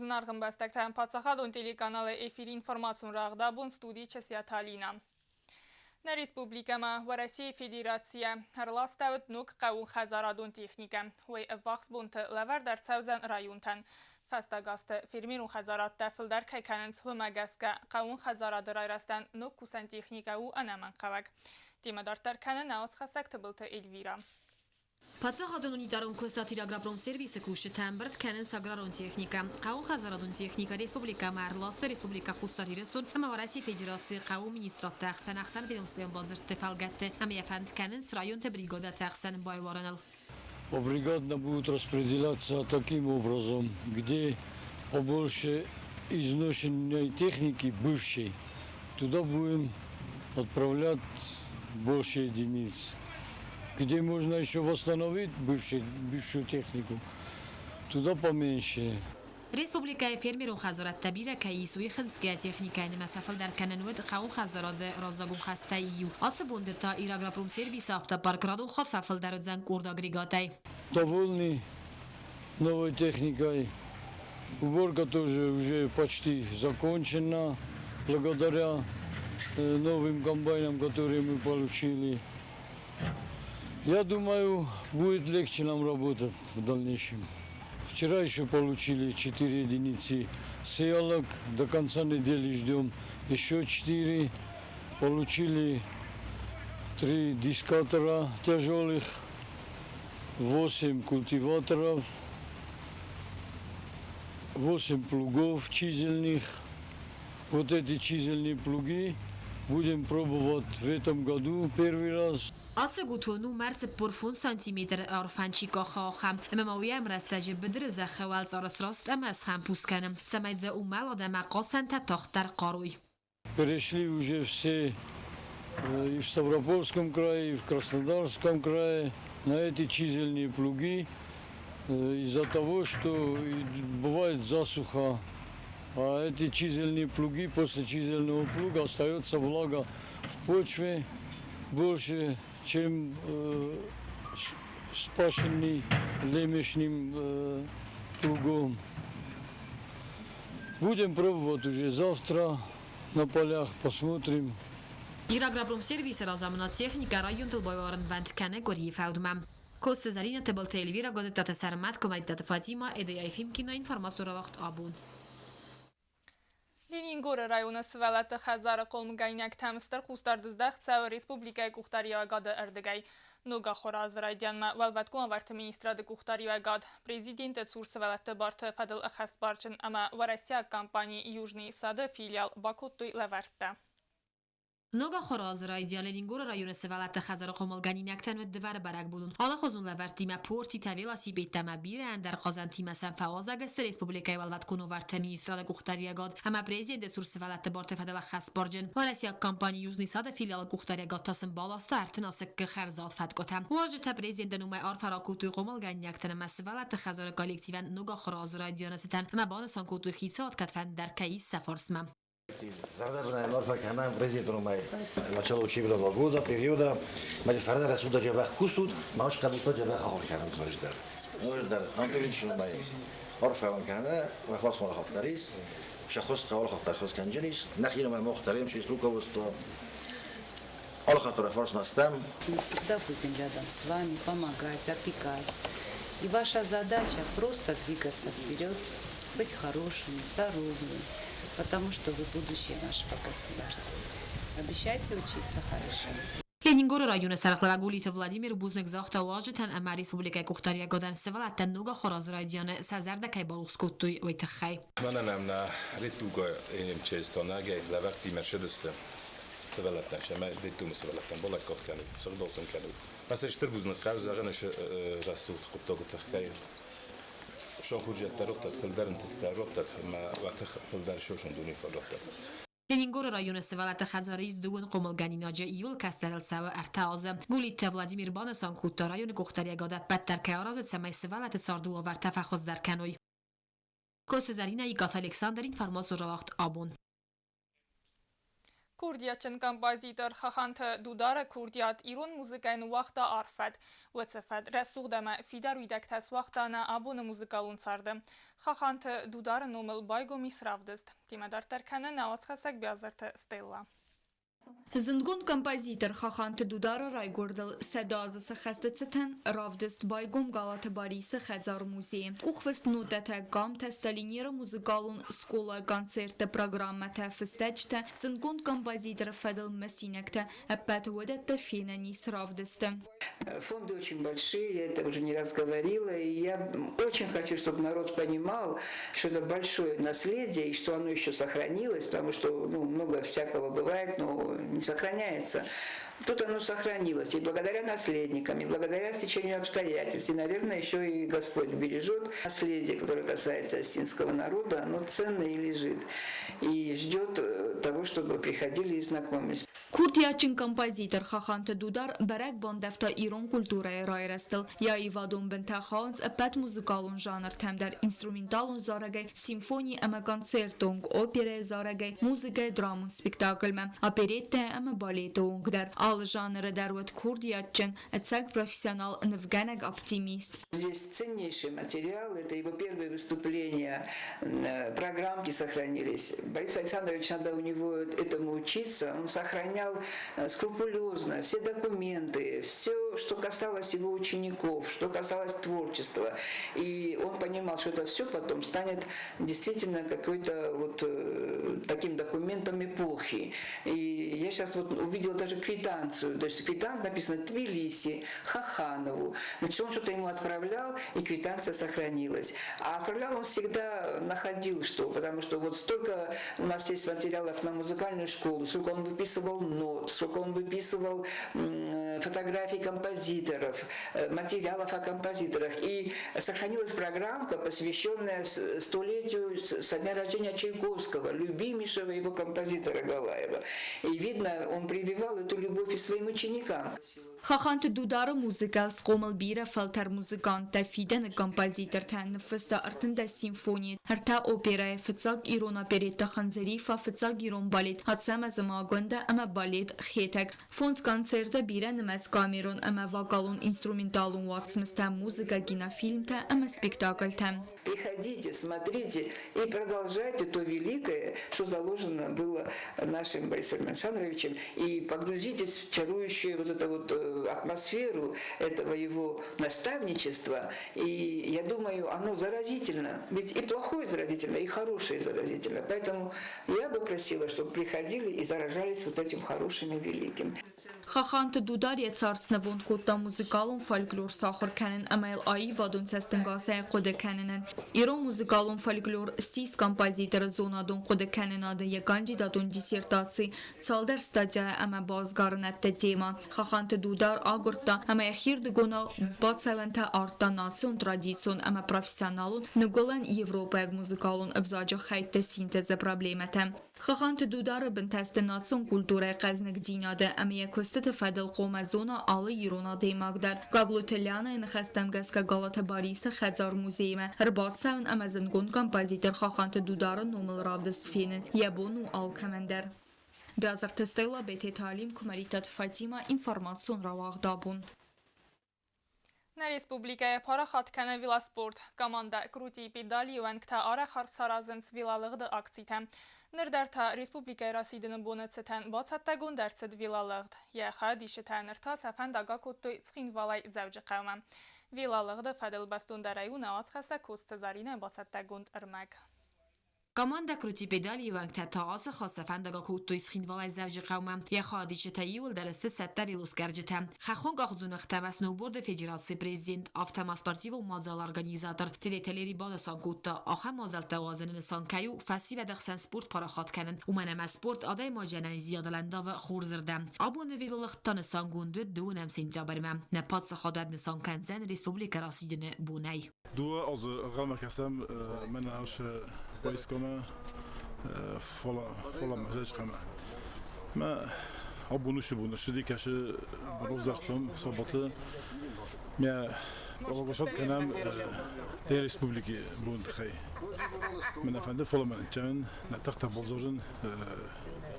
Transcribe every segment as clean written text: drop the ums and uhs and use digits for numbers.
Зынаргъ ӕмбӕстӕгтӕн паддзахадон телеканалы эфири информацион рӕгъдабон студийы Часиаты Алина. Нӕ республикӕмӕ Уӕрӕсейы Федерацийӕ ӕрластӕуыд ног хъӕууонхӕдзарадон техникӕ. Уый ӕввахс бонты лӕвӕрд ӕрцӕудзӕн районтӕн. Фӕстаг азты фермерон хӕдзарадтӕ фылдӕр кӕй кӕнынц, уымӕ гӕсгӕ хъӕууон хӕдзарады райрӕзтӕн ног кусӕн техникӕ у ӕнӕмӕнгхъӕуӕг. Темӕ дарддӕр кӕны нӕ уацхӕссӕг Тыбылты Эльвира. Паддзахадон унитарон куыстуат Ирагропромсервисы кусджытӕ ӕмбырд кӕнынц аграрон техникӕ, хъӕуы-хӕдзарадон техникӕ республикӕмӕ ӕрласы Республикӕ Хуссар Ирыстон ӕмӕ Уӕрӕсейы Федерацийы хъӕуы министрадты ӕхсӕн ӕхсӕнведомствӕйон бадзырдты фӕлгӕтты ӕмӕ йӕ фӕнд кӕнынц районты бригадӕты ӕхсӕн байуарыныл. Бригадно будут распределяться таким образом, где побольше изношенной техники бывшей, туда будем отправлять больше единиц. Где можно еще восстановить бывшую технику, туда поменьше. Республикӕйы фермерон хӕдзарадтӕ бирӕ кӕй ис, уый хынцгӕ техникӕйы нымӕц фӕфылдӕр кӕнын уыд хъӕуы хӕдзарады раззагон хӕстӕй иу. Ацы бонты та Ирагропромсервисы автопарк радон хатт фӕфылдӕр уыдзӕн къорд агрегатӕй. Довольны новой техникой. Уборка тоже уже почти закончена благодаря новым комбайнам, которые мы получили. Я думаю, будет легче нам работать в дальнейшем. Вчера еще получили 4 единицы сеялок, до конца недели ждем еще 4. Получили 3 дискатора тяжелых, 8 культиваторов, 8 плугов чизельных. Вот эти чизельные плуги будем пробовать в этом году первый раз. Ацы гутон у мӕр 45 сантиметр арфӕн чи къахы, ахӕм. Ӕмӕ ма уый ӕмрӕстӕджы быдыры зӕххы уӕлцъары сраст ӕмӕ схӕмпус кӕны, цӕмӕй дзы уымӕлад ӕмӕ хъацӕнтӕ тагъддӕр хъарой. Перешли уже все и в Ставропольском крае, и в Краснодарском крае на эти чизельные плуги из-за того, что бывает засуха, а эти чизельные плуги, после чизельного плуга остается влага в почве больше, чем спашенный лемешным плугом. Будем пробовать уже завтра на полях, посмотрим. Ирагропромсервисы разамынад техникӕ районтыл байуарынвӕнд кӕны къуырийы фӕудмӕ. Коцты Зӕринӕ, Тыбылты Эльвира, Гозеттаты Сӕрмӕт, Куымӕридтаты Фатимӕ, Эдей Ефимкина, информацион рауагъд абон. Ленингоры районы сывӕллӕтты хӕдзары хъомылгӕнинӕгтӕм стыр хъусдард здӕхт цӕуы республикӕйы къухдариуӕгады ӕрдыгӕй. Ног ахуыры азы райдианмӕ Уӕлвӕткон уавӕрты министрады къухдариуӕгад, президенты цур сывӕллӕтты барты фӕдыл ӕххӕстбарджын ӕмӕ уӕрӕсейаг компани «Южный сад»-ы филиал бакодтой лӕвӕрттӕ. Ног ахуыры азы райдиан Ленингоры районы сывӕллӕтты хӕдзары хъомылгӕнинӕгтӕн уыд дывӕр бӕрӕгбонон. Алыхуызон лӕвӕрттимӕ, портитӕ, велосипедтӕ ӕмӕ бирӕ ӕндӕр хъазӕнтимӕ сӕм фӕуазӕг сты республикӕйы уӕлвӕткон уавӕрты министрады къухдариуӕгад ӕмӕ президенты цур сывӕллӕтты барты фӕдыл ӕххӕстбарджын уӕрӕсейаг компани «Южный сад»-ы филиалы къухдариуӕгад та сын баласта 30 асыккы хӕрзад фӕткъуытӕ. Уазджытӕ президентӕн уымӕй арфӕ ракодтой хъомылгӕнинӕгтӕн ӕмӕ сывӕллӕтты хӕдзары коллективӕн ног ахуыры азы райдианы цытӕн ӕмӕ банысан кодтой хицауад кӕдфӕндӕр кӕй ис сӕ фарсмӕ. Зӕрдӕбынӕй арфӕ кӕнӕм президентонмӕ начало учебного года, периода. Ма фӕрнӕ суда джӕбӕх кусут, ма хъӕбултӕ джӕбӕх ахуыр кӕнӕм ноджыдӕр. Ноджыдӕр Анатолий арфӕ уын кӕны, уӕ фарсмӕ хаттар ис, сӕ хуыз хъӕуы хаттар хуыз кӕнджын ис, нӕхи мах дарӕм шесть руководство. Алхаттар фарсмӕ стӕм. Мы всегда будем рядом с вами, помогать, опекать. И ваша задача просто двигаться вперед, быть хорошими, здоровыми, потому что вы будущее нашего государства. Обещайте учиться хорошо. Ленингоры районы сӕргълӕууӕг Гулиты Владимир бузныг загъта уазджытӕн ӕмӕ республикӕйы къухдариуӕгадӕн сывӕллӕттӕн ног ахуырадзы райдианы сӕ зӕрдӕ кӕй барухс кодтой, уый тыххӕй. Мӕнӕн ӕм нӕ республикӕйы МЧС-тӕ нагӕй лӕвӕрттимӕ ссыдысты сывӕллӕттӕн, сӕмӕ детдомы сывӕллӕттӕн балӕггад кӕнут, сыгъдау сын кӕнут. Ӕз стыр бузныг хъӕуы зӕгъын рӕсугъд хъуыддагы тыххӕй. Сахурзӕдтӕ раттӕд, фылдӕр ӕнтыстытӕ раттӕд ӕмӕ уӕ тых фылдӕр сосон дуне фӕраттӕд. Ленингоры районы сывӕллӕтты хӕдзары ис дыууын хъомылгӕнинаджы, иуыл кӕстӕрыл цӕуы ӕртӕ азы. Гулиты Владимир банысан кодта, районы къухдариуӕгад ӕппӕт дӕр кӕй аразы, цӕмӕй сывӕллӕтты царды уавӕртӕ фӕхуыздӕр кӕной. Косы Зӕринӕ, Икъаты Александр, информацион рауагъд абон. Курдиатджын композитор Хаханты Дудары курдиат ирон музыкӕйы ныууагъта арф фӕд. Уыцы фӕд рӕсугъд ӕмӕ фидар уидӕгтӕ суагъта нӕ абоны музыкалон царды. Хаханты Дудары номыл байгом ис равдыст. Темӕ дарддӕр кӕны нӕ уацхӕссӕг Биазырты Стелла. Зындгонд композитор Хаханты Дудары райгуырдыл 100 азы сӕххӕсты цытӕн равдыст байгом Галаты Барисы хӕдзар-музейы. Къухфыст нотӕтӕ, къамтӕ, Сталиниры музыкалон скъолайы концертты программӕтӕ, фыстӕджытӕ, зындгонд композиторы фӕдыл мысинӕгтӕ – ӕппӕт уыдӕттӕ фенӕн ис равдысты. Фонды очень большие, я это уже не раз говорила, и я очень хочу, чтобы народ понимал, что это большое наследие, и что оно еще сохранилось, потому что, ну, много всякого бывает, но не сохраняется. Тут оно сохранилось, и благодаря наследникам, и благодаря стечению обстоятельств, и, наверное, еще и Господь бережет наследие, которое касается осетинского народа, оно ценное и лежит, и ждет того, чтобы приходили и знакомились. Курдиатджын композитор Хаханты Дудар бӕрӕг бандӕвта ирон культурӕйы райрӕзтыл. Йӕ аивадон бынтӕ хауынц ӕппӕт музыкалон жанртӕм дӕр: инструменталон зарӕгӕй симфони ӕмӕ концерты онг, оперӕйы зарӕгӕй музыкӕйы драмон спектакльмӕ, опереттӕ ӕмӕ балеты онг дӕр. Алы жанры дӕр уыд курдиатджын, ӕцӕг профессионал, нывгӕнӕг, оптимист. Здесь ценнейший материал, это его первые выступления, программки сохранились. Борис Александрович, надо у него этому учиться, он сохранял скрупулезно все документы, все, что касалось его учеников, что касалось творчества. И он понимал, что это все потом станет действительно какой-то вот таким документом эпохи. И я сейчас вот увидела даже квитанцию, то есть квитант написано Тбилиси, Хаханову. Значит, он что-то ему отправлял, и квитанция сохранилась. А отправлял он всегда, находил что, потому что вот столько у нас есть материалов на музыкальную школу, сколько он выписывал нот, сколько он выписывал фотографий композиторов, материалов о композиторах. И сохранилась программка, посвященная столетию со дня рождения Чайковского, любимейшего его композитора Галаева. И видно, он прививал эту любовь и своим ученикам. Хаханты Дудары музыкӕйыл схъомыл бирӕ фӕлтӕр музыканттӕ, фидӕны композитортӕ, ныффыста 13 симфони, ӕртӕ оперӕйы, фыццаг ирон опереттӕ Хандзерифа, фыццаг ирон балет Ацӕмӕз ӕмӕ Агуындӕ ӕмӕ балет Хетӕг. Фондз концерты, бирӕнымӕц камерон ӕмӕ вокалон-инструменталон уацмыстӕ, музыкӕ кинофильмтӕ ӕмӕ спектакльтӕ. Приходите, смотрите и продолжайте то великое, что заложено было нашим Борисом Александровичем, и погрузитесь в чарующую вот эту вот атмосферу этого его наставничества. И я думаю, оно заразительно. Ведь и плохое заразительно, и хорошее заразительно. Поэтому я бы просила, чтобы приходили и заражались вот этим хорошим и великим. Хаханты Дудар йӕ цард снывонд кодта музыкалон фольклор сахуыр кӕнын ӕмӕ йыл аивадон цӕстӕнгасӕй хъуыды кӕнынӕн. Ирон музыкалон фольклор ссис композиторы зонадон хъуыдыкӕнынады йӕ кандидатон диссертаци, цалдӕр статьяйы ӕмӕ базгарынӕдты темӕ. Хаханты Дудар агуырдта ӕмӕ йӕхирдыгонау бацӕуӕнтӕ ардта национ, традицион ӕмӕ профессионалон ныгуылӕн европӕйаг музыкалон ӕвзаджы хӕйтты синтезы проблемӕтӕ. Хаханты Дудары бынтӕ сты национ культурӕйы хъӕзныгдзинады ӕмӕ йӕ куыстыты фӕдыл хъуамӕ зона алы ирон адӕймаг дӕр. Гаглойты Лианӕйы ныхӕстӕм гӕсгӕ Галаты Барисы хӕдзар-музеймӕ ӕрбацӕуын ӕмӕ зындгонд композитор Хаханты Дудары номыл равдыст фенын йӕ бон у алкӕмӕн дӕр. Биазырты Стелла, Бететы Алим, Куымӕридтаты Фатимӕ, информацион рауагъд абон. Нӕ республикӕйы парахат кӕны велоспорт. Командӕ Крутые педали уӕнгтӕ арӕх саразынц велолыгъды акцитӕ. Ныр дӕр та республикӕйы расидыны боны цытӕн бацӕттӕгонд ӕрцыд велолыгъд. Йӕ хайадисджытӕ ныр та сӕ фӕндаг акодтой Цхинвалӕй Дзӕуджыхъӕумӕ. Велолыгъды фӕдыл бӕстондӕрӕй у нӕ уацхӕссӕг Коцты Заринӕ бацӕттӕгонд ӕрмӕг. Командӕ Крутые педали уӕнгтӕ та ацы хатт сӕ фӕндаг акодтой Цхинвалӕй Дзӕуджыхъӕумӕ. Йӕ хайадисджытӕ иууылдӕр сты цӕттӕ велоскъӕрджытӕ. Хӕххон къахдзоныгътӕ ӕмӕ сноуборды федерацийы президент, афтӕ ма спортивон мадзалы организатор Тедеты Лери банысан кодта, ахӕм мадзӕлттӕ уадзыны нысан кӕй у фӕсивӕды хсӕн спорт парахат кӕнын, уымӕн ӕмӕ спорт адӕймаджы ӕнӕниздзинадыл ӕндавы хорзырдӕм. Абоны велолыгъд та нысангонд уыд 2-ӕм сентябрьмӕ. Нӕ паддзахадад нысан кӕндзӕн республикӕ расидыны бонӕй. 2 азы ӕнхъӕлмӕ кӕсӕм мӕнӕ ацы поездкӕмӕ, фӕлӕ Дзӕуджыхъӕумӕ. Мӕ абон уыцы бон ссыди, кӕсы равзӕрстам сабаты. Мӕ проголосовать кӕнӕм те республики бон тыххӕй. Мӕ нӕ фӕнды, фӕлӕ мӕ ныччӕн нӕ тыхтӕ бавзарын.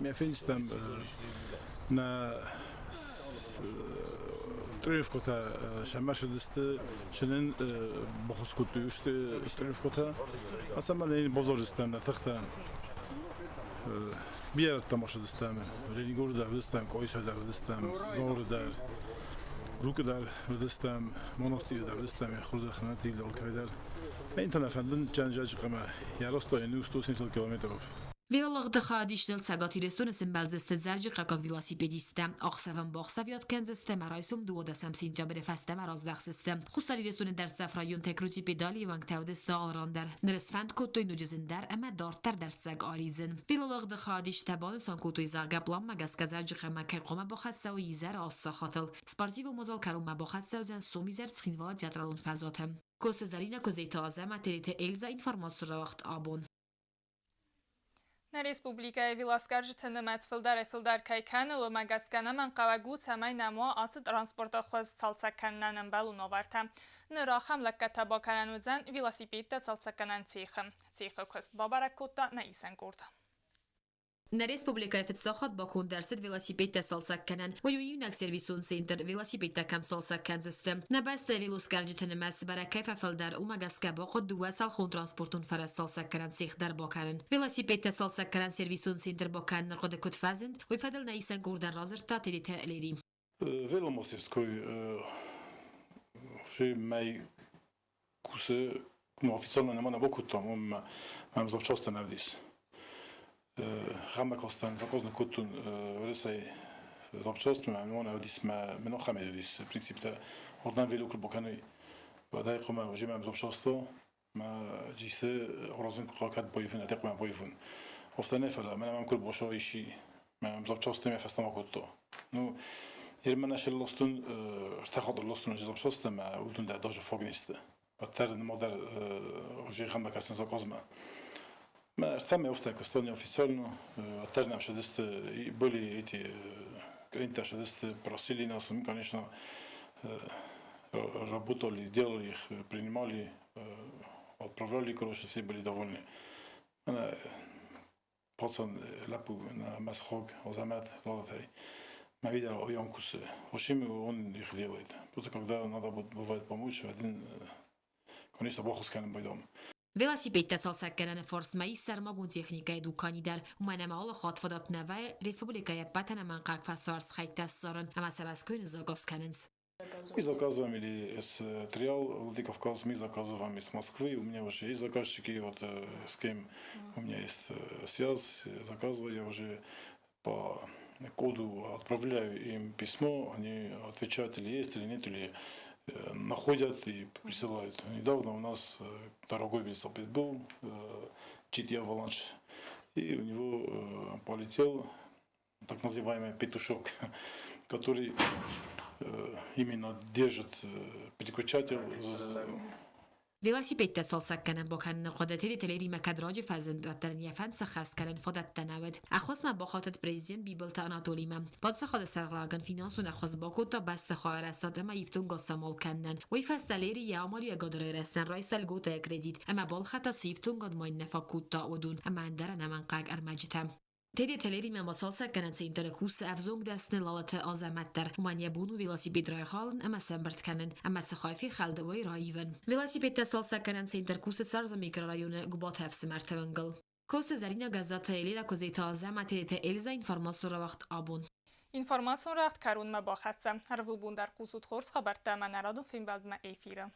Мӕ фенстӕм нӕ тренировкӕтӕ сӕмӕсыдысты, сынын баххуыс кодтой сты тренировкӕтӕ. Ацӕмӕ бавзарджыстӕм нӕ тыхтӕ. Бирӕ тамашыдыстӕм, Ленингоры дӕр уыдыстӕм, Къоисайы дӕр уыдыстӕм, Знауыры дӕр, Рукъы дӕр уыдыстӕм, Монастыры дӕр уыдыстӕм, Хурзӕхны Тилолкӕйы дӕр. Мӕн та нӕ фӕндын Джанджаджы хъӕмӕ, я ростой ну 170 километров. Велолыгъды хайадисджытыл Цӕгат Ирыстоны сӕмбӕлдзысты дзӕуджыхъӕуккаг велосипедисттӕ. Ӕхсӕвӕн бахсӕвиуат кӕндзысты ӕмӕ райсом 12 сентябры фӕстӕмӕ раздӕхдзысты. Хуссар Ирыстоны дӕрддзӕф районтӕй Крути-Педалийы уӕнгтӕ уыдысты алыран дӕр. Ныр сфӕнд кодтой ноджы зындӕр ӕмӕ дарддӕр дӕрддзӕг алидзын. Велолыгъды хайадисджытӕ банысан кодтой, зӕгъгӕ, пъланмӕ гӕсгӕ Дзӕуджыхъӕумӕ кӕй хъуамӕ бахӕццӕ уой изӕры 8 сахатыл. Спортивон мадзал кӕронмӕ бахӕццӕ уыдзӕн сомизӕр Цхинвалы театралон фӕзуаты. Коцты Зӕринӕ, Куыдзеты Азӕмӕт, Тедеты Эльза, информацион рауагъд «Абон». Нӕ республикӕйы велосгарджыты нымӕц фылдӕрӕй-фылдӕр кӕй кӕны, уымӕ гӕсгӕ ӕнӕмӕнгхъӕуӕг у, цӕмӕй нӕм уа ацы транспорты хуыз цалцӕг кӕнынӕн ӕмбӕлон уавӕртӕ. Ныр ахӕм лӕггӕдтӕ бакӕнӕн уыдзӕн велосипедтӕ цалцӕггӕнӕн цехы. Цехы куыст бабӕрӕг кодта нӕ исӕн къорд. Нӕ республикӕйы фыццаг хатт баконд ӕрцыд велосипедтӕ цалцӕг кӕнӕн. Уый у иунӕг сервисон центр, велосипедтӕ кӕм цалцӕг кӕндзысты. Нӕ бӕстӕйы велосгарджыты нымӕц бӕрӕг кӕй фӕфылдӕр, уымӕ гӕсгӕ бахъуыд дыууӕ цалхон транспортон фӕрӕз цалцӕггӕнӕн цех дӕр бакӕнын. Велосипедтӕ цалцӕггӕнӕн сервисон центр бакӕныны хъуыды куыд фӕзынд, уый фӕдыл нӕ исӕн къордӕн радзырдта Тедеты Лери. Веломастерской уже мӕй кусы, ну, официально нема нӕ бакодтам, уым мӕм запчастӕ нӕ уыдис. Рамӕкастӕн заказ кодтон Уӕрӕсейы запчаст, мӕ нӕ уыдис, мӕ нахӕмӕй уыдис принциптӕ. Ордӕм вело куы бакӕной, уӕдӕй хъуамӕ уже мӕм запчасттӕ, мӕ джисы аразын кӕд баивын, ӕдӕ хъуамӕ баивын. Афтӕ нӕ фӕлӕ, мӕнӕ мӕм куы баша исчи, мӕм запчасттӕ мӕ фӕстӕмӕ кодта. Ну, Ермӕнӕ ластун, ӕртӕ ластун запчасттӕ, мӕ уыдон дӕр даже фаг не сты. Уӕддӕр нымадӕр уже хӕмбӕкӕсын заказмӕ. Мӕ ӕртӕ офтӕ куыстон официально, уӕддӕр нӕм шыдысты, были эти клиенты шыдысты, просили нас, мы, конечно, работали, делали их, принимали, отправляли, короче, все были довольны. Пацан лӕппу нӕ сыхаг Азӕмӕт Лалатӕй. Мӕ видел он кусы. В он их делает. Просто когда надо бывает помочь, один, конечно, баххуыс кӕнын байдам. Велосипедтӕ цалцӕггӕнӕны фарсмӕ ис сӕрмагонд техникӕйы дукани дӕр, уымӕн ӕмӕ алы хатт фадат нӕ вӕййы республикӕйы ӕппӕт ӕнӕмӕнгхъӕуӕг фӕсарц хӕйттӕ ссарын ӕмӕ сӕ Мӕскуыйы ныззаказ кӕнынц. Мы заказываем или с Триал Владикавказ, мы заказываем из Москвы. У меня уже есть заказчики, вот с кем у меня есть связь. Заказываю я уже по коду, отправляю им письмо, они отвечают, или есть, или нет, или находят и присылают. Недавно у нас дорогой велосипед был, GT Avalanche, и у него полетел так называемый петушок, который именно держит переключатель. Велосипедтӕ цалцӕггӕнӕн бакӕныны хъуыды Тедеты Леримӕ кӕд раджы фӕзынд, уӕддӕр ын йӕ фӕнд сӕххӕст кӕнын фадӕттӕ нӕ уыд. Ӕххуысмӕ бахатыд президент Бибылты Анатолимӕ. Паддзахады сӕргълӕууӕгӕн финансон ӕххуыс бакодта бӕстыхайы арӕзтад ӕмӕ ифтонгад самал кӕнынӕн. Уый фӕстӕ Лери йӕ амалиуӕгады райрӕзтӕн райста льготӕйы кредит ӕмӕ балхӕдта, цы ифтонгад ма йын нӕ фаг кодта, уыдон ӕмӕ ӕндӕр ӕнӕмӕнгхъӕуӕг ӕрмӕджытӕ. Тедеты Леримӕ ма цалцӕггӕнӕн центры кусы ӕвзонг дӕсны Лалыты Азӕмӕт дӕр. Уымӕн йӕ бон у велосипед райхалын ӕмӕ сӕмбырд кӕнын, ӕмӕ цы хай фехӕлд, уый раивын. Велосипедтӕ цалцӕггӕнӕн центр кусы Царзы микрорайоны Гуыбаты ӕфсымӕрты уынгыл. Коцты Зӕринӕ, Гӕззаты Елена, Куыдзеты Азӕмӕт, Тедеты Эльза, информацион рауагъд «Абон». Информацион рӕгъд кӕронмӕ бахӕццӕ. Ӕрвылбон дӕр хъусут хорз хабӕрттӕ ӕмӕ нӕ радон фембӕлдмӕ эфиры.